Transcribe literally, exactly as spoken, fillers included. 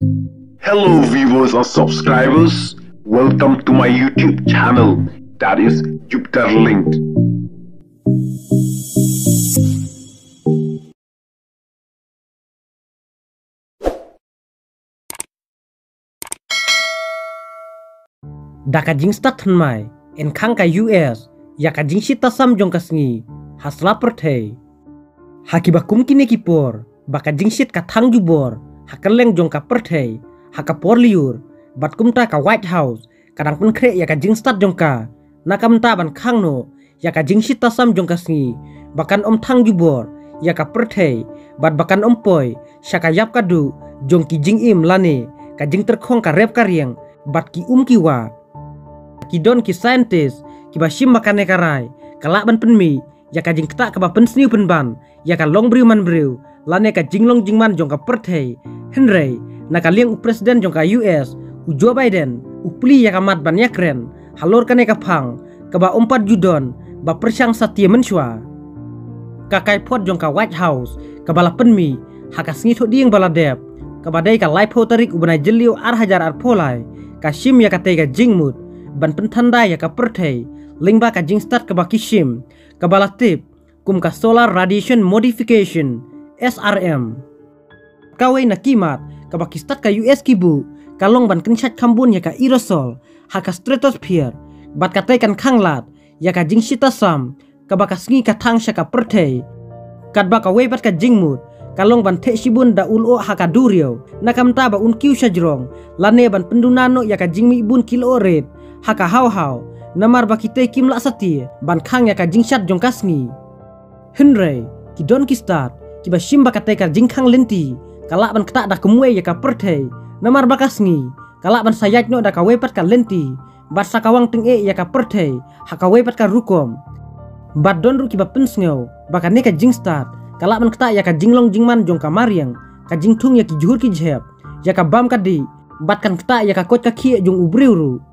Hello viewers and subscribers, welcome to my YouTube channel, that is Jupiter Linked. Da ka jingstad thymmai, yn khang ka U S ïa ka jingshit tasam jong ka sngi ha sla pyrthei. Ha kiba kum kine ki por ba ka jingshit ka thang jubor ha kylleng jong ka pyrthei ha ka por lyiur, bad kumta ka White House ka dang pynkhreh ïa ka jingstad jong ka na ka bynta ban khang noh ïa ka jingshit tasam jong ka sngi ba kan ym thang jubor ïa ka pyrthei, bad ba kan ym poi sha ka ïap ka duh jong ki jingim lane ka jingtyrkhong ka rep ka riang bad ki um ki wah. Ki don ki scientist kiba shim ba kane ka rai ka lah ban pynmih ïa ka jingktah kaba pynsniew pynban ïa ka longbriew manbriew lane ka jinglong jingman jong ka pyrthei. Hynrei na ka liang u president jong ka U S, u Joe Biden, u plie ïa ka mat ban ïakren halor kane ka phang kaba ym pat ju don ba pyrshang satia mynshuwa. Ka kaiphod jong ka White House kaba la pynmih ha ka sngi Thohdieng ba la dep, kaba dei ka laiphew tarik u bnai Jylliew ar hajar arphew lai, ka shim ïa katei ka jingmut ban pynthandai ïa ka pyrthei lyngba ka jingstad kaba ki shim, kaba la tip kum ka Solar Radiation Modification, S R M. Kawei na ki mat kaba ki stad ka U S ki buh ka long ban kynshait khambun ïa ka aerosol ha ka stratosphere, bad katei kan khang lad ïa ka jingshit tasam kaba ka sngi ka thang sha ka pyrthei. Katba kawei pat ka jingmut ka long ban theh shibun da u lyoh ha ka duriaw na ka bynta ba un kiew shajrong lane ban pynduna noh ïa ka jingmih bun ki lyoh rit ha ka hawhaw, namar ba kitei kim lah satia ban khang ïa ka jingshad jong ka sngi. Hynrei ki don ki stad kiba shim ba katei ka jingkhang lynti ka lah ban ktah da kumwei ïa ka pyrthei, namar ba ka sngi ka lah ban sa ïaid noh da kawei pat ka lynti bad sa kawang tyngeh ïa ka pyrthei ha kawei pat ka rukom. Bad don ruh kiba pynsngew ba kane ka jingstad ka lah ban ktah ïa ka jinglong jingman jong ka mariang, ka jingthung ïa ki jhur ki jhep, ïa ka bam ka dih, bad kan ktah ïa ka koit ka khiah jong u briew ruh.